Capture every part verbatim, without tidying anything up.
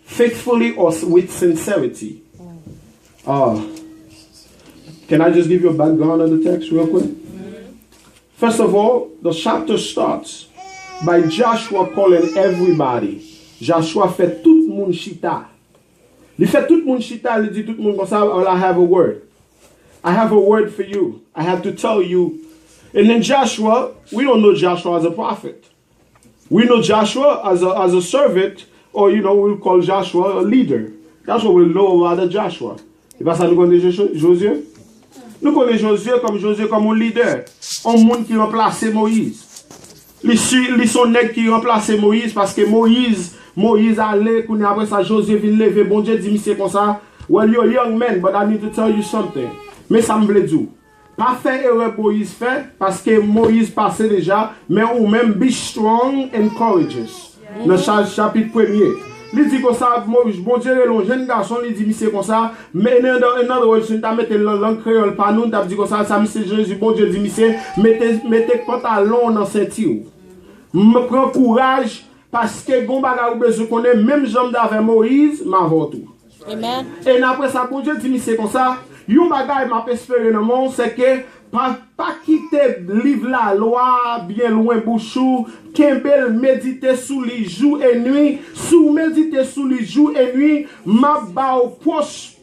Faithfully or s- with sincerity. Uh, can I just give you a background of the text real quick? First of all, the chapter starts by Joshua calling everybody. Joshua fè tout moun chita. Li fè tout moun chita, li di tout moun konsa, "Well, I have a word. I have a word for you. I have to tell you." And then Joshua, we don't know Joshua as a prophet. We know Joshua as a, as a servant, or, you know, we call Joshua a leader. That's what we know about the Joshua. E pa sa nou konnen Jo- Jozye? Nou konnen Jozye kòm Jozye kòm yon lidè, yon moun ki ranplase Moyiz. Li si, li se yon nèg ki ranplase Moyiz, paske Moyiz, Moyiz ale, kounye apre sa, Jozye vin leve, Bondye di misye konsa, "Well, you're a young man, but I need to tell you something." Men sa m vle di w. Pa fè erè Moyiz fè, paske Moyiz pase deja, men ou menm, be strong and courageous. Nan Chaj chapit premye, li di konsa, Mo- Bondye rele yon jenn gason, li di misye konsa, men in other, in other words, si n ta mete l nan lang kreyòl pa nou, n t ap di konsa, sa misye Jezi, Bondye di misye, mete, mete pantalon w nan senti w. M pran kouraj, paske gon bagay ou bezwen konnen, menm jan m t avè Moyiz, m avè w tou. Amen. E apre sa, Bondye di misye konsa, yon bagay m ap espere nan men w, se ke pa, pa kite liv lalwa a byen lwen bouch ou, kenbe l, medite sou li jou e nwi. Si w medite sou li jou e nwi, m ap ba w pwos-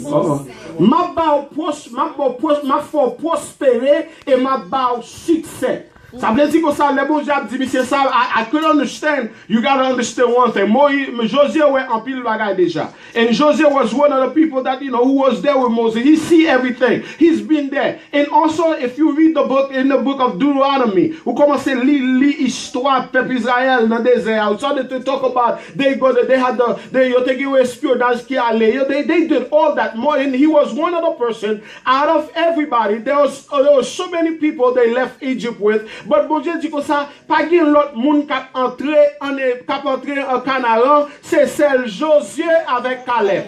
Oh. M ap ba w pwos- m ap ba w pwos- m ap fè w pwospere e m ap ba w siksè. Sa vle di konsa, lè Bondye ap di misye sa, I, I could understand, you gotta understand one thing. Moyiz, Jozye wè anpil bagay deja. And Jozye was one of the people that, you know, who was there with Moses. He see everything. He's been there. And also, if you read the book, in the book of Deuteronomy, ou kòmanse li, li istwa pèp Izrayèl nan dezè a, ou started to talk about they go, they had the, they, yo te gen yon espyonaj ki ale. Yo, they, they did all that more. And he was one of the person out of everybody. There was, there was so many people they left Egypt with. But Bondye di konsa, pa gen lòt moun k ap antre an, k ap antre an Kanaran, se sèl Jozye avèk Kalèb.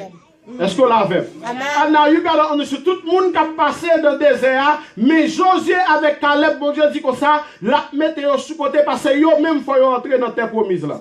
Èske w la avè m? And now you gotta understand, tout moun k ap pase nan dezè a, men Jozye avèk Kalèb, Bondye di konsa, l ap mete yo sou kote, paske yo menm fò yo antre nan tè pwomiz la.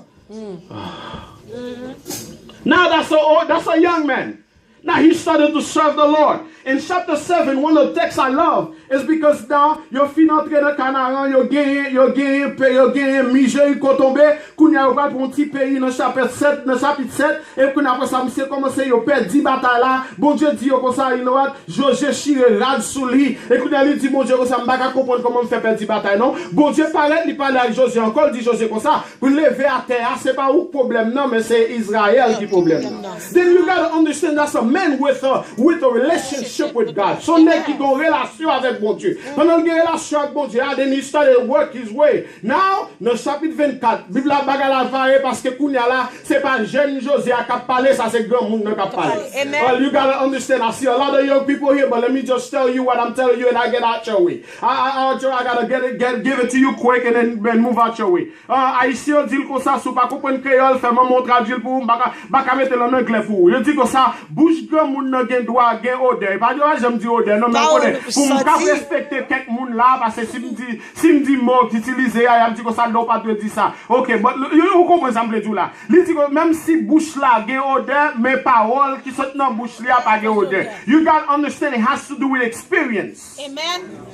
Now that's a, that's a young man. Now he started to serve the Lord. In chapter seven, one of the texts I love is because now yo fin antre nan Kanaran, yo genyen, yo genyen, pe- yo genyen mi Jeriko tonbe. Kounye a yo pral pran yon ti peyi nan chapit sèt, nan chapit sèt. E kounye apre sa, misye kòmanse, yo pèdi batay la. Bondye di yo konsa, you know what? Jozye chire rad sou li. E kounye a li di Bondye konsa, "M pa ka konprann kòman m fè pèdi batay non." Bondye parèt, li pale ak Jozye ankò, li di Jozye konsa, pou leve atè a, se pa ou k pwoblèm nan, men se Izrayèl ki pwoblèm nan. Then you gotta understand that's a man with a, with a relationship with God. Se yon nèg ki gen yon relasyon avèk Bondye. Pandan l gen relasyon ak Bondye a, then he started to work his way. Now, nan chapit vennkat, Bib la, bagay la vare, paske kounye a la, se pa jèn Jozye a k ap pale, sa se granmoun nan k ap pale. Amen. Well, you gotta understand, I see a lot of young people here, but let me just tell you what I'm telling you and I get out your way. I, I, I, I gotta get it, get, give it to you quick and then, then move out your way. Ah, Ayisyen yo di l konsa, si w pa konprann kreyòl, fè manman w tradui l pou ou, m pa ka, m pa ka mete l an anglè pou ou. Yo di konsa, bouch granmoun nan gen dwa gen odè. E pa, yo pa janm di odè, non, men ou konnen, pou m ka respekte kèk moun la, paske si m di, si m di mo k itilize a, y ap di konsa, non, w pa dwe di sa. Ok, but, yo, ou konprann sa m vle di w la. Li di, menm si bouch la gen odè, men pawòl ki sot nan bouch li a pa gen odè. You gotta understand it has to do with experience. Amen.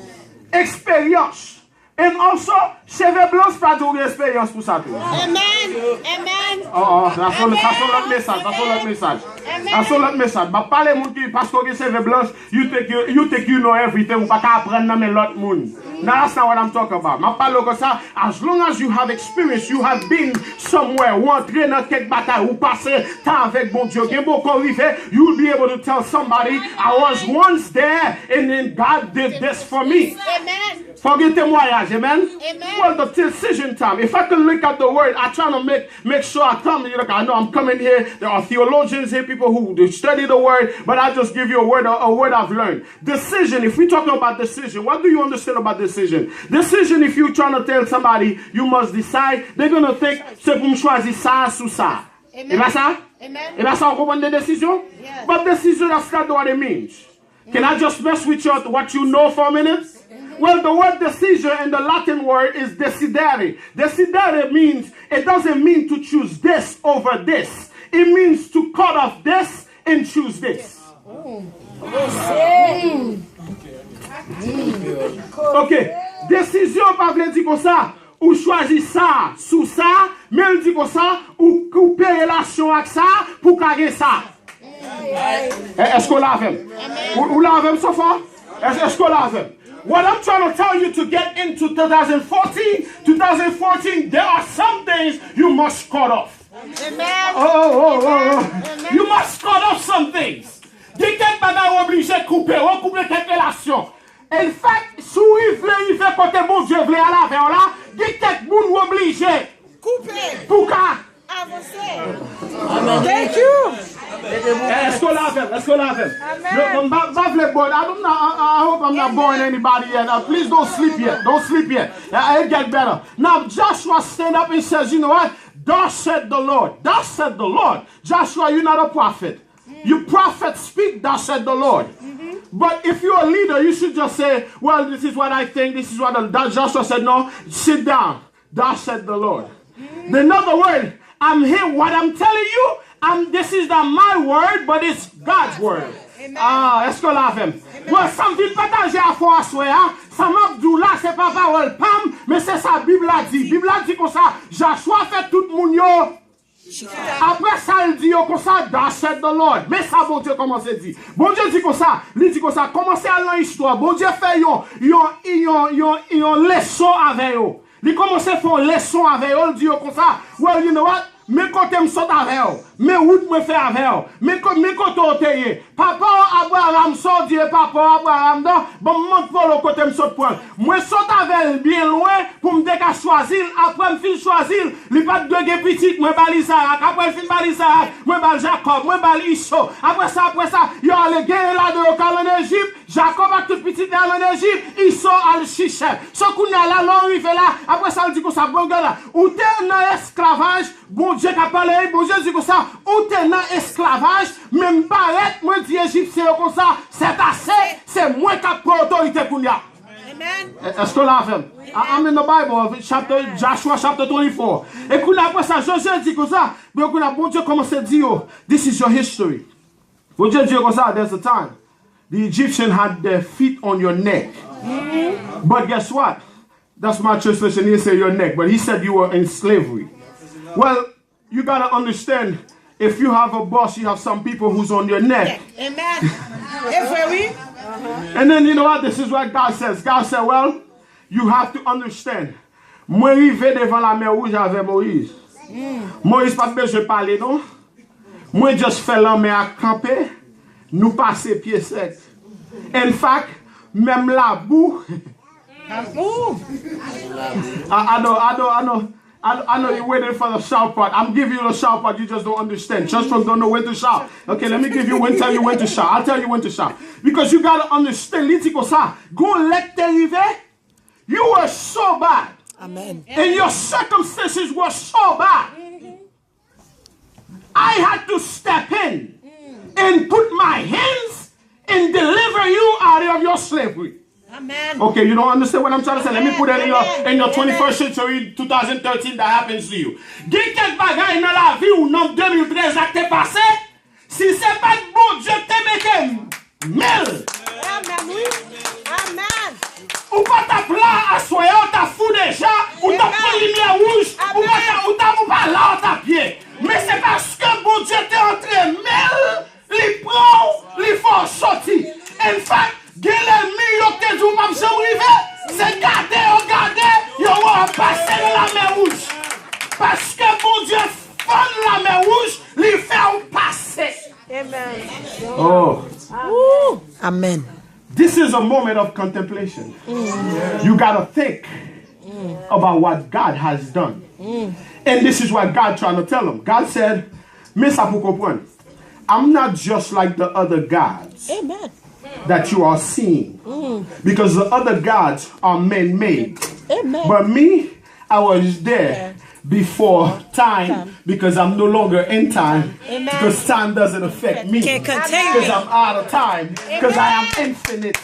Eksperyans. And also, cheve blanch pa di w gen eksperyans pou sa tou. Amen. Amen. Oh, oh, sa se, sa se lòt mesaj, sa se lòt mesaj. Sa se lòt mesaj. M ap pale moun ki, paske w gen cheve blanch, you think you, you think you know everything, ou pa ka aprann nan men lòt moun. Now that's not what I'm talking about. M ap pale w konsa, as long as you have experience, you have been somewhere, ou antre nan kèk batay, ou pase tan avèk Bondye, gen bò kote w rive, you will be able to tell somebody, "I was once there, and then God did this for me." Amen. Fò gen temwayaj, amen? Amen. Well, the decision time. If I can look at the word, I try to make, make sure I come, you know, I know I'm coming here. There are theologians here, people who they study the word, but I just give you a word, a, a word I've learned. Decision, if we talking about decision, what do you understand about decision? Decision, if you trying to tell somebody, "You must decide," they're gonna think, "Se pou m chwazi sa sou sa." Amen. E pa sa? Amen. E pa sa w konprann de desizyon? Yes. But decision, that's not what it means. Can I just mess with your, what you know for a minute? Well, the word decision in the Latin word is decidere. Decidere means, it doesn't mean to choose this over this. It means to cut off this and choose this. Ok, desizyon pa vle di konsa ou chwazi sa sou sa, men l di konsa ou koupe relasyon ak sa pou ka gen sa. Èske w la avè m? Ou la avè m, Sofa? Èske w la avè m? What I'm trying to tell you to get into two thousand fourteen, two thousand fourteen, there are some things you must cut off. Amen. Oh, oh, oh, oh. Amen. You must cut off some things. Gen kèk bagay ou oblije koupe, ou koupe kèk relasyon. In fact, si w vle rive kote Bondye vle al avè w la, gen kèk moun ou oblije koupe pou ka avanse. Thank you. Èske w la avè m? Èske w la avè m? Amen. Non, non, m pa, m pa vle bò. I don't know, I, I hope I'm not boring anybody yet. Uh, please don't sleep yet. Don't sleep yet. Uh, it get better. Now Joshua stand up and says, "You know what? Thus said the Lord." Thus said the Lord. Joshua, you're not a prophet. You prophets speak, "Thus said the Lord." But if you're a leader, you should just say, "Well, this is what I think, this is what the," that Joshua said, "No, sit down. Thus said the Lord." In other words, I'm here, what I'm telling you, I'm, this is not my word, but it's God's word. Ah, èske w la avè m? Well, sa m vin pataje avè w aswè a, sa m ap di w la, se pa pawòl pa m, men se sa Bib la di. Bib la di konsa, Jachwa fè tout moun yo Apre sa, l di yo konsa, "Thus said the Lord." Men sa Bondye kòmanse di. Bondye di konsa, li di konsa, kòmanse al nan istwa. Bondye fè yon, yon, yon, yon, yon leson avè yo. Li kòmanse fè yon leson avè yo, l di yo konsa, "Well, you know what? Men kote m sot avè w. Men wout mwen fè avè w. Men ko-, men kote w te ye." Papa w Abraram, sa w di e papa w Abraram nan, ban m mont pou w kote m sot pran l. Mwen sot avè l byen lwen pou m te ka chwazi l. Apre m fin chwazi l, li pa t dwe gen pitit, mwen ba l Izarak. Apre l fin ba l Izarak, mwen ba l Jakòb, mwen ba l Iso. Apre sa, apre sa, yo ale, genyen ladan yo k al ann Ejip. Jakòb ak tout pitit li al ann Ejip, Iso al Chichem. So kounye a la, lè w rive la, apre sa, l di konsa, "Bon, gade la, ou te nan esklavaj, Bondye k ap pale, wi, Bondye di konsa, ou te nan esklavaj, men m parèt, mwen di Ejipsyen yo konsa, c'est assez, se mwen k ap pran otorite kounye a." Amen. Èske w la avè m? I, I'm in the Bible, chapter, Joshua chapter twenty-four. E kounye a, apre sa, Jozye di konsa, men kounye a, Bondye kòmanse di yo, "This is your history." Bondye di yo konsa, "There's a time the Egyptian had their feet on your neck." But guess what? That's my translation. He didn't say your neck, but he said you were in slavery. Well, you gotta understand, if you have a boss, you have some people who's on your neck. Amen. E vre, wi. And then you know what? This is what God says. God said, "Well, you have to understand. Mwen rive devan lamè wouj avè Moyiz." Moyiz pa t bezwen pale, non. Mwen just fè lanmè a kanpe, nou pase pye sèk. In fact, menm labou. I, I know, I know, I know. I, I know you're waiting for the shout part. I'm giving you the shout part. You just don't understand. Church folks don't know when to shout. Okay, let me give you when, tell you when to shout. I'll tell you when to shout. Because you gotta understand. Li di konsa, gon lè k te rive, you were so bad. Amen. And your circumstances were so bad. I had to step in and put my hands and deliver you out of your slavery. Amen. Okay, you don't understand what I'm trying to say. Let me put that in your, in your twenty-first century, two thousand thirteen, that happens to you. Gen kèk bagay nan lavi w nan de mil trèz la k te pase, si se pa t Bondye k te mete men l. Amen, wi. Amen. Ou pa t ap la aswè a, ou t ap fou deja, ou t ap pran limyè wouj, ou pa t ap, ou t ap, ou pa la, ou t ap ye. Men se paske Bondye te antre men l, li pran w, li fè w soti. In fact, gen lènmi yo k te di w p ap janm rive, se gade yo gade, yo wè w pase nan lamè wouj. Paske Bondye fann lamè wouj, li fè w pase. Amen. Oh. Amen. This is a moment of contemplation. You gotta think about what God has done. And this is what God trying to tell him. God said, men sa pou konprann. I'm not just like the other gods that you are seeing. Because the other gods are man-made. But me, I was there before time because I'm no longer in time, because time doesn't affect me, because I'm out of time, because I am infinite.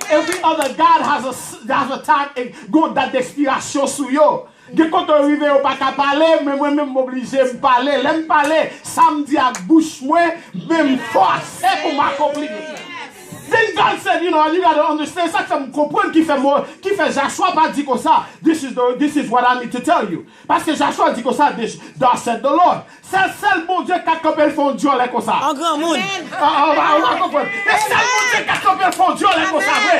Every other God has a, has a time, gon dat dekspirasyon sou yo. Gen kote yo rive, yo pa ka pale, men mwen menm m oblije m pale. Lè m pale, sa m di ak bouch mwen, men m fòse pou m akonpli. Then God said, you know, you gotta understand, sa k fè m konprann ki fè mo, ki fè Jachwa pa di konsa, this is the, this is what I need to tell you. Paske Jachwa di konsa, this, thus said the Lord. Se sèl Bondye k ka kanpe l fè yon dyòlè konsa. An granmoun. Ou pa konprann. E sèl Bondye k ka kanpe l fè yon dyòlè konsa vre.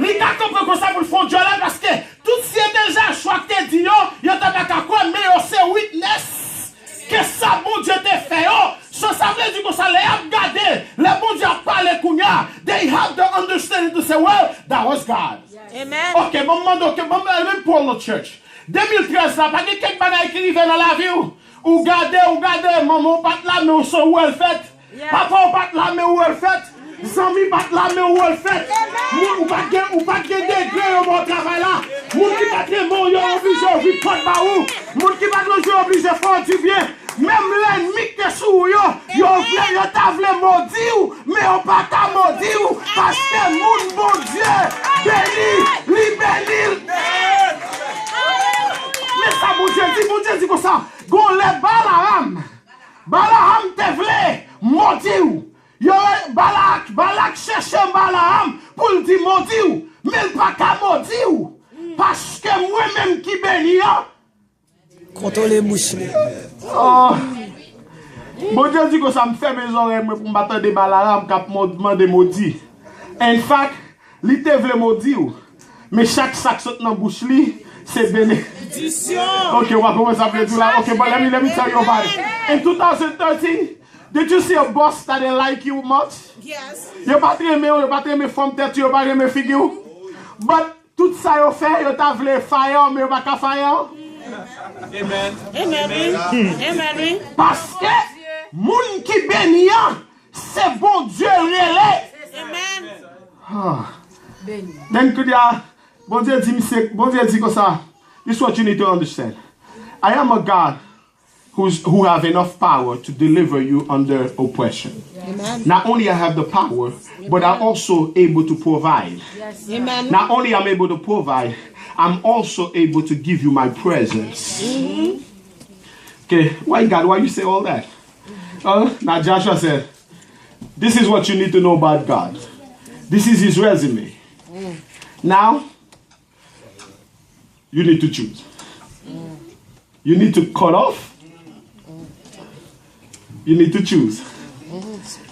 Li ka kanpe konsa pou l fè yon dyòlè paske tout si e te Jachwa k te di yo, yo ta pa ka kwè, men yo se witness ke sa Bondye te fè yo. So sa vle di konsa, lè y ap gade, lè Bondye ap pale kounye a, they have the understanding to say, well, that was God. Amen. Ok, bon, m mande, ok, bon, let me pull the church. De mil trèz la, pa gen kèk bagay ki rive nan lavi w? Ou gade, ou gade, manman w pa t la, men w se ou wè l fèt. Papa w pa t la, men ou wè l fèt. Zanmi pa t la, men ou wè l fèt. Moun ou pa t gen, ou pa t gen degre yo ba w travay la. Moun ki pa t renmen w, yo oblije ouvri pòt ba ou. Moun ki pa t renmen w, yo oblije fè w dibyen. Menm lènmi ki te sou ou yo, yo vle, yo ta vle modi w, men yo pa ka modi w, paske moun Bondye beni, li beni l. Men sa Bondye di, Bondye di konsa, gon lè Balaam, Balaam te vle modi w. Yo, Balak, Balak chèche Balaam pou l di modi w, men l pa ka modi w, paske mwen menm ki beni an, kontwole bouch li. Oh. Bondye di konsa, m fèmen zòrèy mwen pou m pa tande Balaam k ap mo-, mande modi. In fact, li te vle modi w, men chak sa k sot nan bouch li, se benediksyon. Ok, w pa konprann sa m vle di w la. Ok, but let me, let me tell you about it. In two thousand thirteen, did you see a boss that didn't like you much? Yo pa t renmen w, yo pa t renmen fòm tèt ou, yo pa renmen figi w. But tout sa yo fè, yo ta vle fire w, men yo pa ka fire w. Amen. Amen, wi. Amen, wi. Paske moun ki beni an, se Bondye l rele. Amen. Ah. Then kounye a, Bondye di misye, Bondye di konsa, this is what you need to understand. I am a God who's, who have enough power to deliver you under oppression. Amen. Not only I have the power, but I'm also able to provide. Amen. Not only I'm able to provide, I'm also able to give you my presence. Okay, why God, why you say all that? Uh, now Joshua said, this is what you need to know about God. This is his resume. Now, you need to choose. You need to cut off. You need to choose.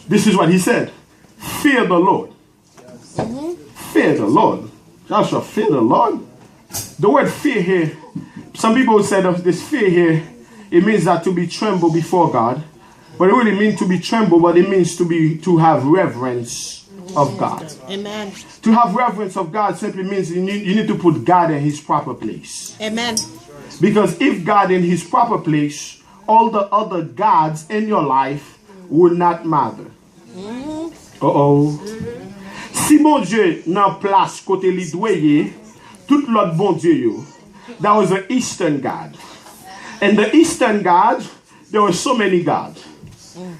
This is what he said. Fear the Lord. Fear the Lord. Thou shalt fear the Lord. The word fear here, some people say that this fear here, it means that to be tremble before God. But it really means to be tremble, but it means to be, to have reverence of God. Amen. To have reverence of God simply means you need, you need to put God in his proper place. Amen. Because if God in his proper place, all the other gods in your life will not matter. Uh-oh. Si Bondye nan plas kote li dwe ye, tout lòt bondye yo, that was an Eastern God. And the Eastern God, there were so many gods.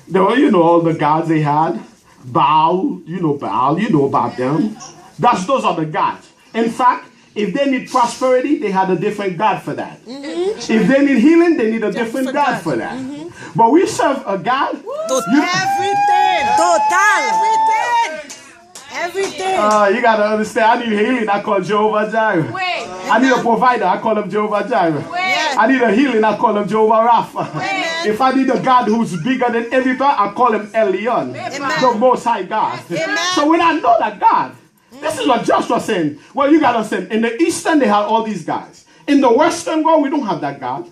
There were, you know, all the gods they had. Baal, you know Baal, you know about them. That's, those are the gods. In fact, if they need prosperity, they had a different God for that. If they need healing, they need a different God for that. But we serve a God. Everything. Total. Everything. Everything. Uh, you gotta understand. I need healing. I call Jehovah Jireh. I need a provider. I call him Jehovah Jireh. I need a healing. I call him Jehovah Rapha. If I need a God who's bigger than everybody, I call him Elyon, the Most High God. So when I know that God, this is what Joshua saying. Well, you gotta understand. In the Eastern, they have all these guys. In the Western world, we don't have that God.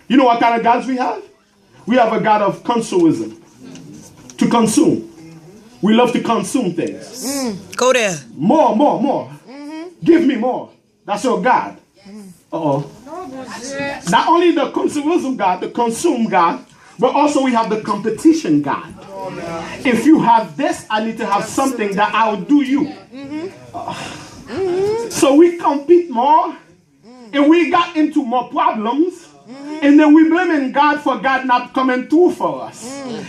You know what kind of gods we have? We have a God of consumism. To consume. We love to consume things. Go there. More, more, more. Give me more. That's your God. Uh-oh. Not only the consumerism God, the consume God, but also we have the competition God. If you have this, I need to have something that outdo you. Uh, so we compete more, and we got into more problems And then we blaming God for God not coming through for us.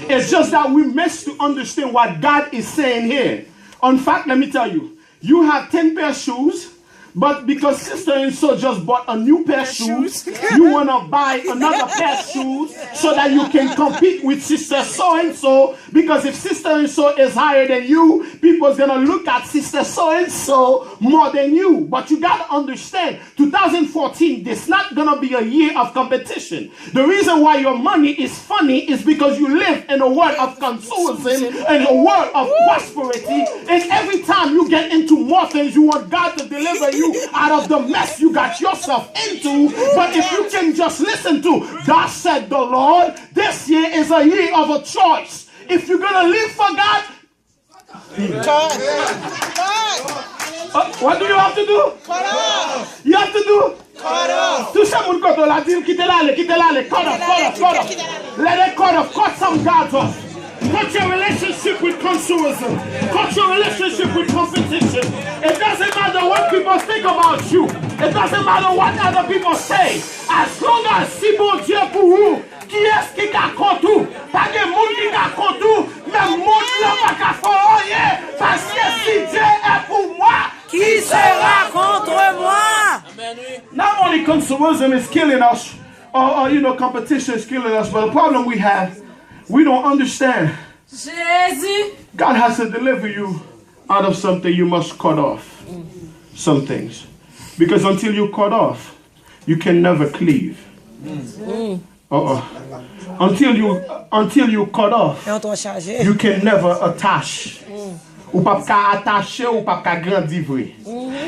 It's just that we miss to understand what God is saying here. In fact, let me tell you, you have ten pair shoes, but because sister and so just bought a new pair shoes, you want to buy another pair shoes so that you can compete with sister so and so. Because if sister and so is higher than you, people's going to look at sister so and so more than you. But you got to understand, two thousand fourteen, this not gonna be a year of competition. The reason why your money is funny is because you live in a world of consumerism and a world of prosperity. And every time you get into more things, you want God to deliver you out of the mess you got yourself into. But if you can just listen to, "Thus said the Lord," this year is a year of a choice. If you're gonna live for God, Cut. Cut. Uh, what do you have to do? Cut off. You have to do? Cut off. Touche moun kote w la, di l, "Kite l ale, kite l ale. Cut off, cut off, cut off. Let it cut off. Cut some guards off. Cut your relationship with consumerism. Cut your relationship with competition. It doesn't matter what people think about you. It doesn't matter what other people say. As long as si Bondye pou ou, kiyès ki ka kont ou? Pa gen moun ki ka kont ou. Men mond lan pa ka fè w anyen, paske si Dieu est pour moi, qui sera contre moi? Not only consumerism is killing us, or, or, you know, competition is killing us, but the problem we have, we don't understand. Jésus. God has to deliver you out of something. You must cut off some things. Because until you cut off, you can never cleave. Uh-uh. Until you, until you cut off, you can never attach. Ou p ap ka atache, ou p ap ka grandi vre.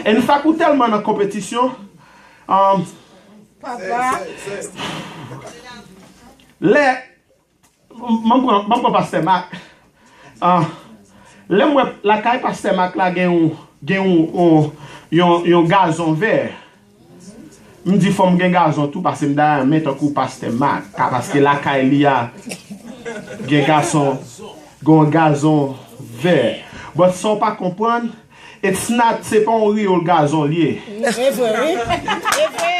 And fact, ou tèlman nan konpetisyon, um, lè M, m pran, m pran pastè Mak. Ah, lè m wè lakay pastè Mak la gen yon, gen yon, yon, yon, yon gazon vè. M di fò m gen gazon tou, paske m ta renmen tankou pastè Mak, ka, paske lakay li a gen gason, gen yon gazon vè. But sa w pa konprann, it's not, se pa yon real gazon l ye. E vre, wi. E vre.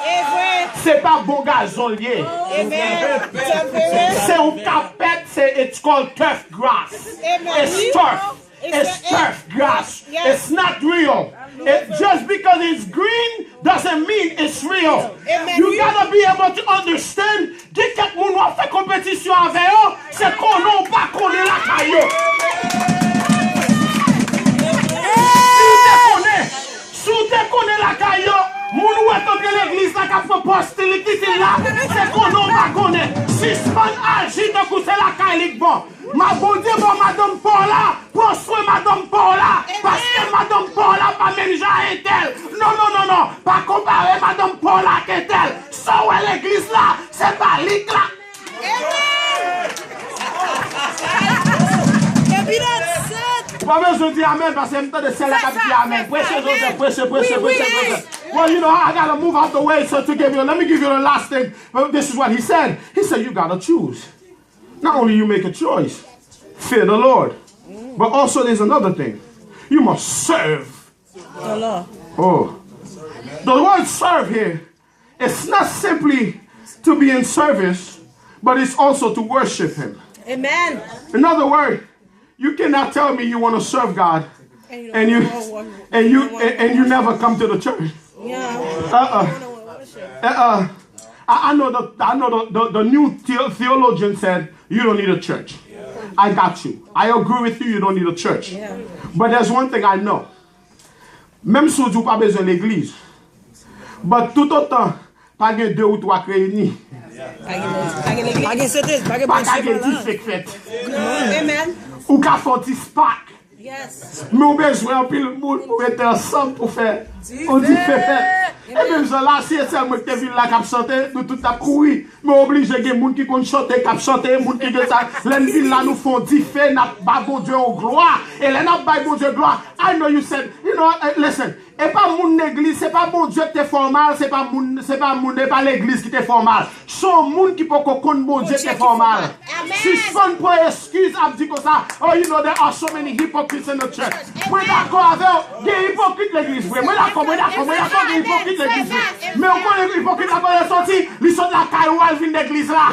E vre. Se pa bon gazon l ye. Amen. Se vre. Se yon kapèt, se, it's called turf grass. Amen. It's turf. It's turf grass. It's not real. It, just because it's green doesn't mean it's real. Amen. You gotta be able to understand. Gen kèk moun w ap fè konpetisyon avè yo, se konnen w pa konnen lakay yo. Si w te konnen, si w te konnen lakay yo, moun ou wè k antre legliz la k ap fè pòz stilikiti la, se konnen w pa konnen. Sispann aji tankou se lakay li k bon. Ma Bondye ba w madanm pa w la, pran swen madanm pa w la, paske madanm pa w la pa menm jan a entèl. Non, non, non, non, pa konpare madanm pa w la ak entèl. Sa w wè legliz la, se pa li k la. Ou pa bezwen di amèn, paske m tande sèl la k ap di amèn. Preche, Joseph, preche, preche, preche, preche. Well, you know, I gotta move out the way so to give you, let me give you the last thing. Well, this is what he said. He said, "You gotta choose." Not only you make a choice, fear the Lord, but also there's another thing. You must serve. The Lord. Oh. The word serve here, it's not simply to be in service, but it's also to worship Him. Amen. In other words, you cannot tell me you want to serve God and you and you and, and you never come to the church. Yeah. Uh-uh. Uh-uh. I, I know the I know the, the, the new theo- theologian said you don't need a church. I got you. I agree with you. You don't need a church. Yeah. But there's one thing I know. Menm si w di w pa bezwen legliz, but tout otan pa gen de ou twa k reyini, pa gen legliz, pa gen sentèz, pa gen pa ka gen dife k fèt. Amen. Ou ka fè yon ti spak. Men w bezwen anpil moun pou mete ansanm pou fè yon dife fèt. E menm jan la, si e sèl mwen ki te vin la k ap chante, nou tout t ap kouri. Men oblije gen moun ki konn chante, k ap chante, moun ki gen sa. Lè n vin la, nou fè yon dife, n ap ba Bondye yon glwa. E lè n ap bay Bondye glwa, I know you said, you Listen, e pa moun legliz, se pa Bondye ki te fè w mal, se pa moun, se pa moun, e pa legliz ki te fè w mal. Se yon moun ki poko konn Bondye ki te fè w mal. Sispann pran eskiz ap di konsa, "Oh, you know, there are so many hypocrites in the church." Mwen dakò avè w, gen ipokrit legliz vre. Mwen dakò, mwen dakò, mwen dakò, gen ipokrit legliz vre. Men ou konnen ipokrit la kote l soti, li sot lakay ou al vin legliz la.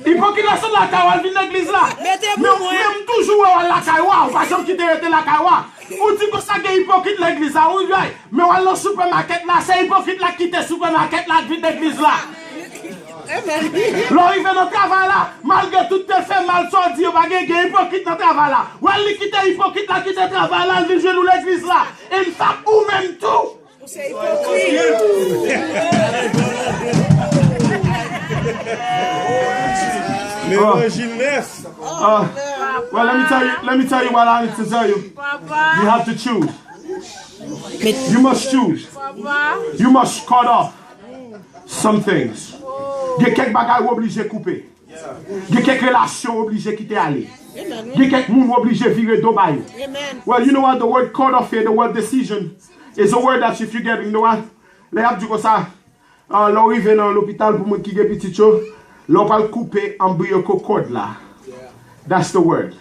Ipokrit la sot lakay ou al vin legliz la. Men, men m toujou wè w al lakay ou a, ou pa janm kite rete lakay ou a. Ou di konsa gen ipokrit legliz la, wi, wi. Men w al nan supermarket la, se ipokrit la ki kite supermarket la, k vin legliz la. Lè w rive nan travay la, malgre tout te fè mal, sa w di yo pa gen, gen ipokrit nan travay la. W al li kite ipokrit la kite travay la, l vin jwenn ou legliz la. In fact, ou menm tou. Ou se ipokrit. Levanjil nèf. Uh, well, let me tell you, let me tell you what I need to tell you. You have to choose. You must choose. You must cut off some things. Gen kèk bagay ou oblije koupe. Gen kèk relasyon ou oblije kite ale. Gen kèk moun ou oblije vire do ba yo. Well, you know what? The word cut off here, the word decision, is a word that if you get, you know what? Lè y ap di konsa, ah, lè w rive nan lopital pou moun ki gen pitit yo, lè w pral koupe anbriyoko kòd la. That's the word.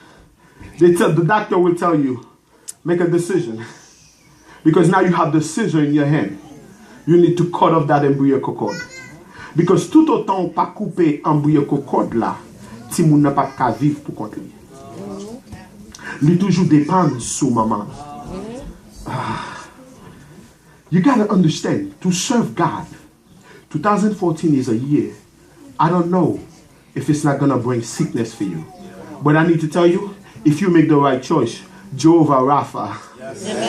They tell, the doctor will tell you, make a decision. Because now you have the scissor in your hand. You need to cut off that umbilical cord. Because tout otan ou pa koupe umbilical cord la, timoun nan p ap ka viv pou kont li. Li toujou depann sou manman l. Ah. You gotta understand, to serve God, two thousand fourteen is a year. I don't know if it's not gonna bring sickness for you. But I need to tell you, if you make the right choice, Jehovah Rapha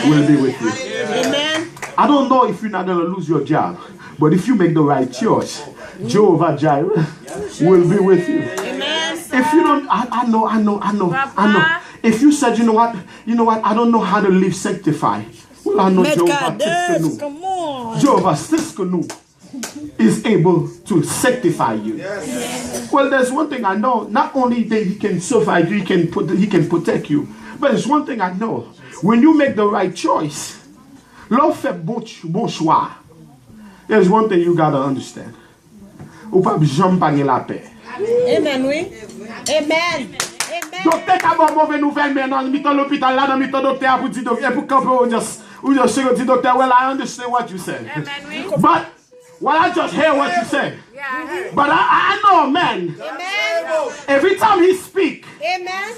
will be with you. I don't know if you're not gonna lose your job, but if you make the right choice, Jehovah Jireh will be with you. If you don't, I, I know, I know, I know, I know. If you said, you know what, you know what, I don't know how to live sanctified. Well, I know Jehovah Tsidkenu. Jehovah Tsidkenu is able to sanctify you. Well, there's one thing I know. Not only that he can survive you, he can put, he can protect you. But there's one thing I know. When you make the right choice, lè w fè bon, ch- bon chwa, there's one thing you gotta understand. Ou p ap janm pa gen lapè. Amen, wi. Amen. Amen. Doktè ka ba w move nouvèl, men nan mitan lopital la, nan mitan doktè a pou di doktè, pou kanpe, ou just, ou just di doktè, "Well, I understand what you said." Amen, wi. But, "Well, I just hear what you said." But I, I know a man. Amen. Every time he speak,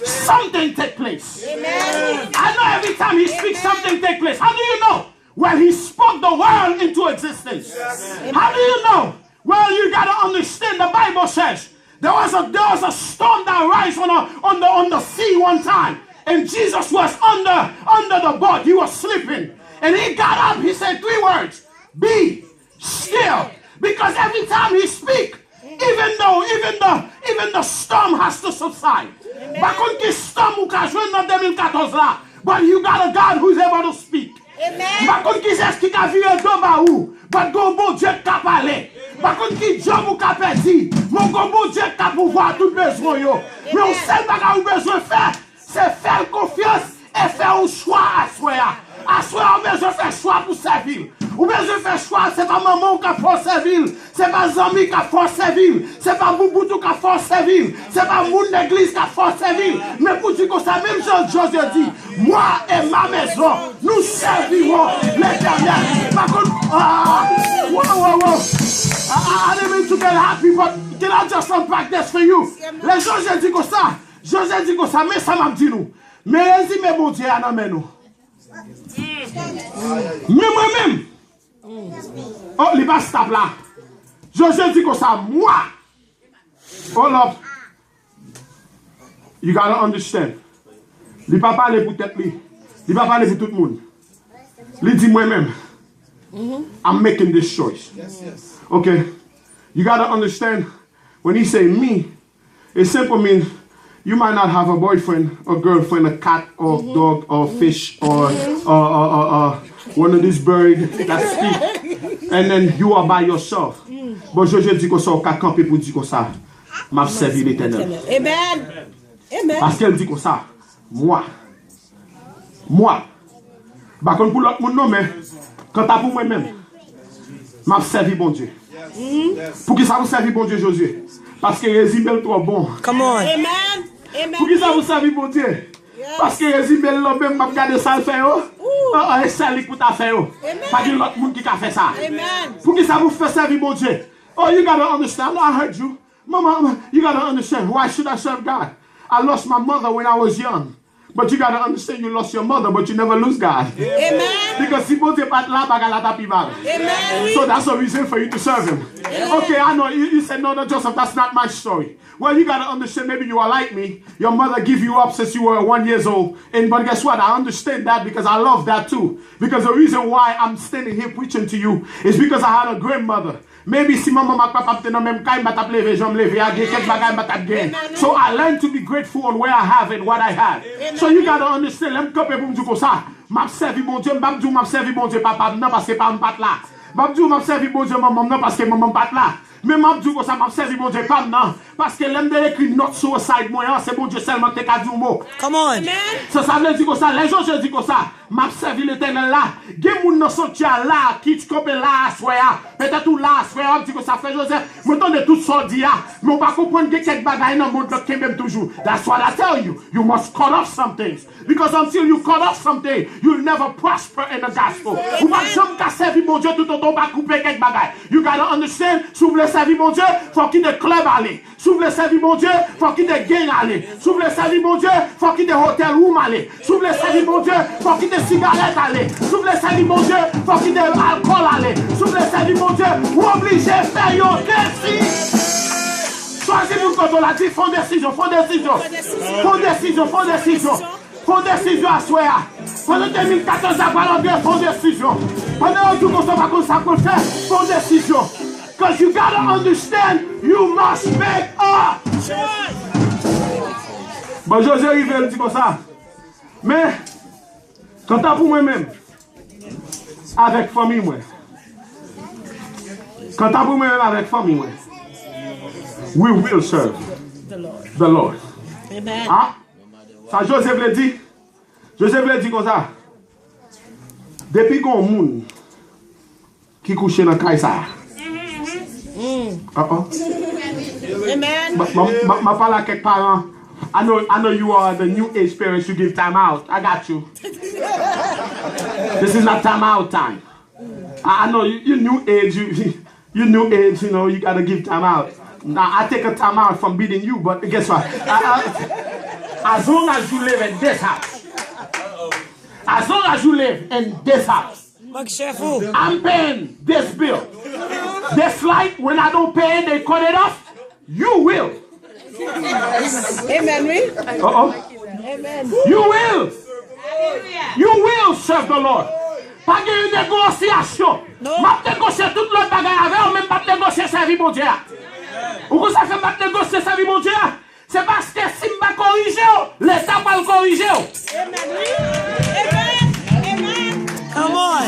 something take place. Amen. I know every time he speaks, something take place. How do you know? Well, he spoke the world into existence. How do you know? Well, you gotta understand, the Bible says there was a, there was a storm that rise on a, on the, on the sea one time, and Jesus was under, under the boat. He was sleeping, and he got up. He said three words: "Be still." Because every time he speak, even though, even the, even the storm has to subside. M pa konn ki storm ou ka jwenn nan de mil katòz la, but you got a God who's able to speak. M pa konn ki zès ki ka vire do ba ou, but gon Bondye k ka pale. M pa konn ki job ou ka pèdi, men gon Bondye k ka pouvwa tout bezwen yo. Men yon sèl bagay ou bezwen fè, se fè l konfyans e fè yon chwa aswè a. Aswè a ou bezwen fè chwa pou sèvi l. Ou bezwen fè chwa, se pa manman w k ap fè w sèvi l, se pa zanmi k ap fè w sèvi l, se pa boubout ou k ap fè w sèvi l, se pa moun legliz k ap fè w sèvi l. Men pou di konsa, menm jan Jozye di, "Moi et ma maison, nous servirons l'Éternel." Pa konn, ah, wow, wow, wow. I, I, I didn't mean to get happy, but can I just unpack this for you? Lè Jozye di konsa, Jozye di konsa, men sa m ap di nou. Men rezime Bondye a nan men nou. Men mwen menm. Oh, li pa stop la. Jozye di konsa, "Moi." Hold up. You gotta understand. Li pa pale pou tèt li. Li pa pale pou tout moun. Li di, "Mwen menm, I'm making this choice." Okay. You gotta understand, when he say "me," it simply means you might not have a boyfriend, a girlfriend, a cat, or dog, or fish, or, or, or, or, or one of these birds that speak, and then you are by yourself. But Jozye di konsa, ou ka kanpe pou di konsa, "M ap sèvi Letènèl." Amen. Amen. Paske l di konsa, Mwa. Mwa. M pa konn pou lòt moun non, men kanta pou mwen menm, m ap sèvi Bondye. Poukisa pou sèvi Bondye, Jozye? Paske rezime l twò bon. Come on. Amen. Amen. Poukisa pou sèvi Bondye? Paske rezime l lan menm, m ap gade sa l fè yo. An, an, e sèl li k pou ta fè yo. Pa gen lòt moun ki ka fè sa. Poukisa pou fè sèvi Bondye? Oh, you gotta understand. I heard you. Mama, you gotta understand. Why should I serve God? I lost my mother when I was young. But you gotta understand, you lost your mother, but you never lose God. Amen. Because si Bondye pa t la, bagay la ta pi mal. Amen. So that's a reason for you to serve him. Amen. Okay, I know. You, you said, "No, no, Joseph, that's not my story." Well, you gotta understand, maybe you are like me. Your mother give you up since you were one years old. And but guess what? I understand that because I love that too. Because the reason why I'm standing here preaching to you is because I had a grandmother. Maybe si manman m ak papa m te nan menm kay, m pa t ap leve jan m leve a, gen kèk bagay m pa t ap gen. So I learn to be grateful on where I have and what I have. So you gotta understand, lè m kanpe pou m di konsa, m ap sèvi Bondye, m p ap di w m ap sèvi Bondye papa m nan paske papa m pa t la. M ap di w m ap sèvi Bondye manman m nan paske manman m pa t la. Men m ap di w konsa, m ap sèvi Bondye pa m nan. Paske lè m te ekri nòt suicide mwen an, se Bondye sèlman ki te ka di yon mo. Come on. So sa vle di konsa, lè Jozye di konsa, m ap sèvi Letènèl la. Gen moun nan sanktyè la ki kanpe la aswè a. Petèt ou la aswè a, w ap di konsa, Frè Jozèf, mwen tande tout sa w di a, men w pa konprann gen kèk bagay nan mond lan k kenbe m toujou. That's what I tell you. You must cut off some things. Because until you cut off something, you'll never prosper in the gospel. Ou p ap janm ka sèvi Bondye toutotan w pa koupe kèk bagay. You gotta understand, si w vle sèvi Bondye, fò w kite club ale. Si w vle sèvi Bondye, fò w kite gang ale. Si w vle sèvi Bondye, fò w kite hotel room ale. Si w vle sèvi Bondye, fò w kite sigarèt ale. Si w vle sèvi Bondye, fò w kite alkòl ale. Si w vle sèvi Bondye, ou oblije fè yon desi. Chwazi moun kote w la, di, fè yon desizyon, fè yon desizyon. Fè yon desizyon, fè yon desizyon. Fè yon desizyon aswè a. Pandan de mil katòz la pral antre, fè yon desizyon. Pandan yo di w konsa w pa konn sa pou w fè, fè yon desizyon. 'Cause you gotta understand, you must make a choice. Bon, Jozye rive, l di konsa, men, kanta pou mwen menm, avèk fanmi mwen, kanta pou mwen menm avèk fanmi mwen, we will serve the Lord. Amen. Ah, sa Jozye vle di? Jozye vle di konsa, depi gen yon moun ki kouche nan kay sa a. Uh-uh. Amen. M, m, m, m ap pale ak kèk paran. I know, I know you are the new age parents, you give time out. I got you. This is not time out time. I, I know you, you new age, you, you new age, you know, you gotta give time out. Now, I take a time out from beating you, but guess what? I, I, as long as you live in this house, as long as you live in this house, Mank chèf ou. I'm paying this bill. This light, when I don't pay it, they cut it off. You will. Amen, wi. Uh-oh. Amen. You will. You will serve the Lord. Pa gen yon negosyasyon. Non. M ap negosye tout lòt bagay avè w, men m p ap negosye sèvi Bondye a. Ou konn sa fè m p ap negosye sèvi Bondye a? Se paske si m pa korije w, Leta pral korije w. Amen, wi. Amen. Amen. Come on.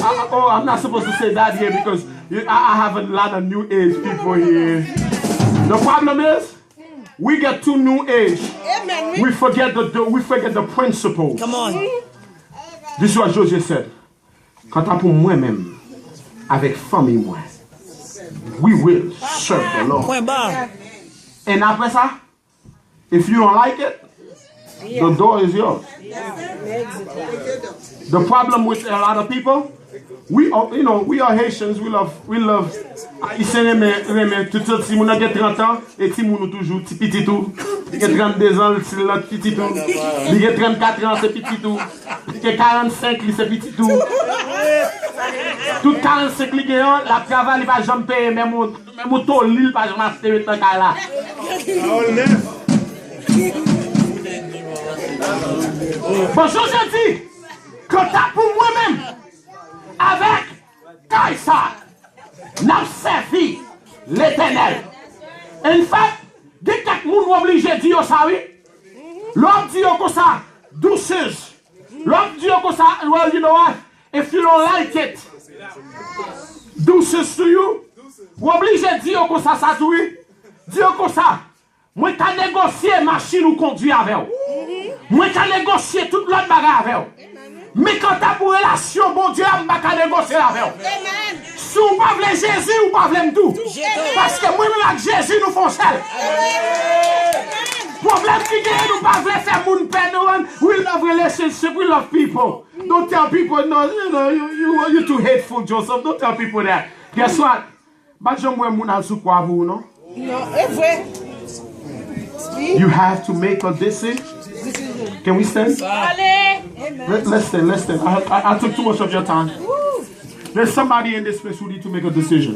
I, I, oh, I'm not supposed to say that here because you, I, I have a lot of new age people here. The problem is, we get too new age. Amen, wi. We forget the, the, we forget the principles. Come on. This is what Joseph said. Kanta pou mwen menm, avèk fanmi mwen, we will serve the Lord. Pwen ba. And apre sa, if you don't like it, the door is yours. The problem with a lot of people, we are, you know, we are Haitians, we love, we love, Ayisyen renmen, renmen, tout sòt timoun nan gen trant an, e timoun ou toujou, ti pitit ou. Li gen trannde zan, li se lòt pitit ou. Li gen trannkat an, se pitit ou. Li gen karannsenk, li se pitit ou. Tout karannsenk li gen an, l ap travay, li pa janm peye, menm yon, menm yon toli, li pa janm achte met nan kay la. Pawòl nèf. Bon, Jozye di, kanta pou mwen menm, avèk kay sa, n ap sèvi Letènèl. In fact, gen kèk moun w oblije di yo sa, wi. Lè w ap di yo konsa, deuces. Lè w ap di yo konsa, well, you know what? If you don't like it, deuces to you. W oblije di yo konsa sa tou, wi. Di yo konsa, mwen ka negosye machin ou kondwi avè w. Mwen ka negosye tout lòt bagay avè w. Men kanta pou relasyon Bondye a, m pa ka negosye l avè w. Si w pa vle Jezi, ou pa vle m tou. Paske mwen menm ak Jezi, nou fon sèl. Pwoblèm ki genyen, nou pa vle fè moun pè nou. We love relationship, we love people. Don't tell people, no, you know, you, you, you're too hateful, Joseph. Don't tell people that. Guess what? Pa janm wè moun al sou kwa pou ou, non. Non, e vre. You have to make a decision. Can we stand? Listen, listen. I, I, I took too much of your time. There's somebody in this place who need to make a decision.